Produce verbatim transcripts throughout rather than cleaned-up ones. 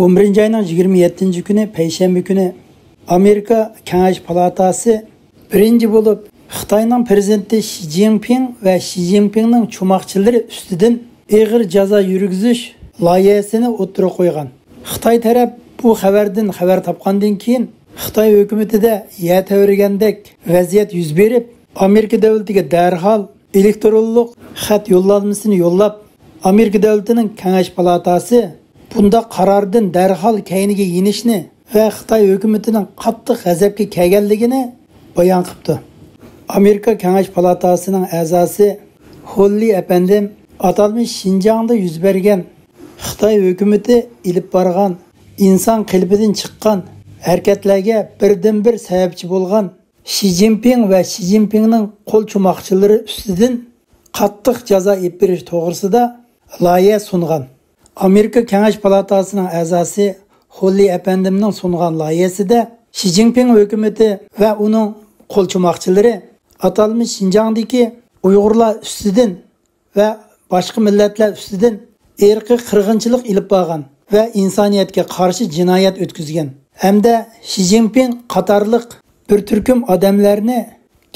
ئون بىرىنچى ئاينىڭ يىگىرمە يەتتىنچى كۈنى، پەيشەنبە كۈنى ئامېرىكا كېڭەش پالاتاسى بىرىنچى بولۇپ خىتاينىڭ پىرېزىدېنتى شى جىنپىڭ ۋە شى جىنپىڭنىڭ چوماقچىلىرى ئۈستىدىن ئېغىر جازا يۈرگۈزۈش لايىھەسىنى ئوتتۇرىغا قويغان. خىتاي تەرەپ بۇ خەۋەردىن خەۋەر تاپقاندىن كېيىن، خىتاي ھۆكۈمىتىدە يەر تەۋرىگەندەك ۋەزىيەت يۈز بېرىپ، ئامېرىكا دۆلىتىگە دەرھال ئېلېكترونلۇق خەت يوللانمىسىنى يوللاپ، ئامېرىكا دۆلىتىنىڭ كېڭەش پالاتاسى بۇنداق قارارىدىن دەرھال كەينىگە يېنىشنى ۋە خىتاي ھۆكۈمىتىنىڭ قاتتىق غەزەپكە كەلگەنلىكىنى بايان قىپتۇ. ئامېرىكا كېڭەش پالاتاسىنىڭ ئەزاسى خوللى ئەپەندىم ئاتالمىش شىنجاڭدا يۈز بەرگەن خىتاي ھۆكۈمىتى ئېلىپ بارغان ئىنسان قېلىپىدىن چىققان ھەرىكەتلەرگە بىردىنبىر سەۋەبچى بولغان شى جىنپىڭ ۋە شى جىنپىڭنىڭ قول چوماقچىلىرى ئۈستىدىن قاتتىق جازا ئېلىپ بېرىش توغرىسىدا لايىھە سۇنغان. ئامېرىكا كېڭەش پالاتاسىنىڭ ئەزاسى خوللى ئەپەندىمنىڭ سۇنغان لايىھەسىدە شى جىنپىڭ ھۆكۈمىتى ۋە ئۇنىڭ قول چوماقچىلىرى ئاتالمىش شىنجاڭدىكى ئۇيغۇرلار ئۈستىدىن ۋە باشقا مىللەتلەر ئۈستىدىن ئىرقىي قىرغىنچىلىق ئېلىپ بارغان ۋە ئىنسانىيەتكە قارشى جىنايەت ئۆتكۈزگەن ھەمدە شى جىنپىڭ قاتارلىق بىر تۈركۈم ئادەملەرنى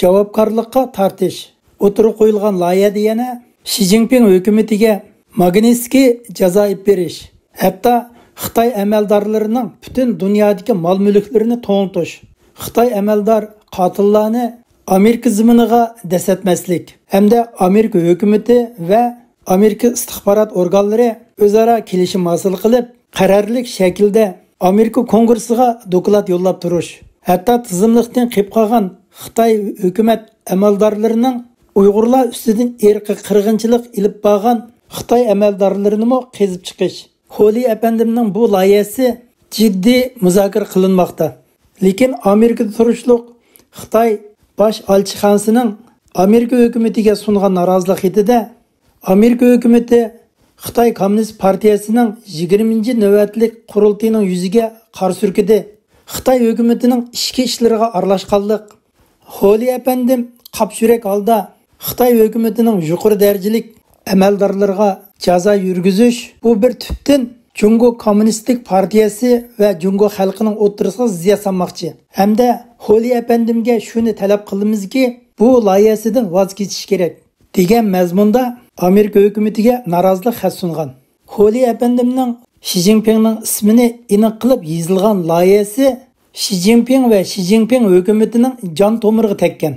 جاۋابكارلىققا تارتىش ئوتتۇرىغا قويۇلغان لايىھەدە يەنە شى جىنپىڭ ھۆكۈمىتىگە ماگنىتسكىي جازا ئېلىپ بېرىش، ھەتتا خىتاي ئەمەلدارلىرىنىڭ پۈتۈن دۇنيادىكى مال-مۈلۈكلىرىنى توڭلىتىش، خىتاي ئەمەلدار قاتىللارنى ئامېرىكا زېمىنىغا دەسسەتمەسلىك ھەمدە ئامېرىكا ھۆكۈمىتى ۋە ئامېرىكا ئىستىخبارات ئورگانلىرى ئۆزئارا كېلىشىم ھاسىل قىلىپ، قەرەللىك شەكىلدە ئامېرىكا كونگرېسسىغا دوكلات يوللاپ تۇرۇش، ھەتتا تىزىملىقتىن قېلىپ قالغان خىتاي ھۆكۈمەت ئەمەلدارلىرىنىڭ ئۇيغۇرلار ئۈستىدىن ئىرقىي قىرغىنچىلىق ئېلىپ بارغان خىتاي ئەمەلدارلىرىنىمۇ قېزىپ چىقىش. خولى ئەپەندىمنىڭ بۇ لايىھەسى جىددىي مۇزاكىرە قىلىنماقتا. لېكىن ئامېرىكىدا تۇرۇشلۇق خىتاي باش ئەلچىخانىسىنىڭ ئامېرىكا ھۆكۈمىتىگە سۇنغان نارازىلىق خېتىدە، ئامېرىكا ھۆكۈمىتى خىتاي كوممۇنىست پارتىيەسىنىڭ يىگىرمىنچى نۆۋەتلىك قۇرۇلتىيىنىڭ يۈزىگە قارا سۈركىدى، خىتاي ھۆكۈمىتىنىڭ ئىچكى ئىشلىرىغا ئارىلاشقانلىق، خولى ئەپەندىم قاپيۈرەك ھالدا خىتاي ھۆكۈمىتىنىڭ يۇقىرى دەرىجىلىك ئەمەلدارلىرىغا جازا يۈرگۈزۈش، بۇ بىر تۈپتىن جۇڭگو كوممۇنىستىك پارتىيەسى ۋە جۇڭگو خەلقىنىڭ ئوتتۇرىسىغا زىيان سالماقچى ھەمدە خولى ئەپەندىمگە شۇنى تەلەپ قىلىمىزكى، بۇ لايىھەسىدىن ۋاز كېچىش كېرەك، دېگەن مەزمۇندا ئامېرىكا ھۆكۈمىتىگە نارازىلىق خەت سۇنغان. خولى ئەپەندىمنىڭ شى جىنپىڭنىڭ ئىسمىنى ئېنىق قىلىپ يېزىلغان لايىھەسى شى جىنپىڭ ۋە شى جىنپىڭ ھۆكۈمىتىنىڭ جان تومۇرىغا تەگكەن.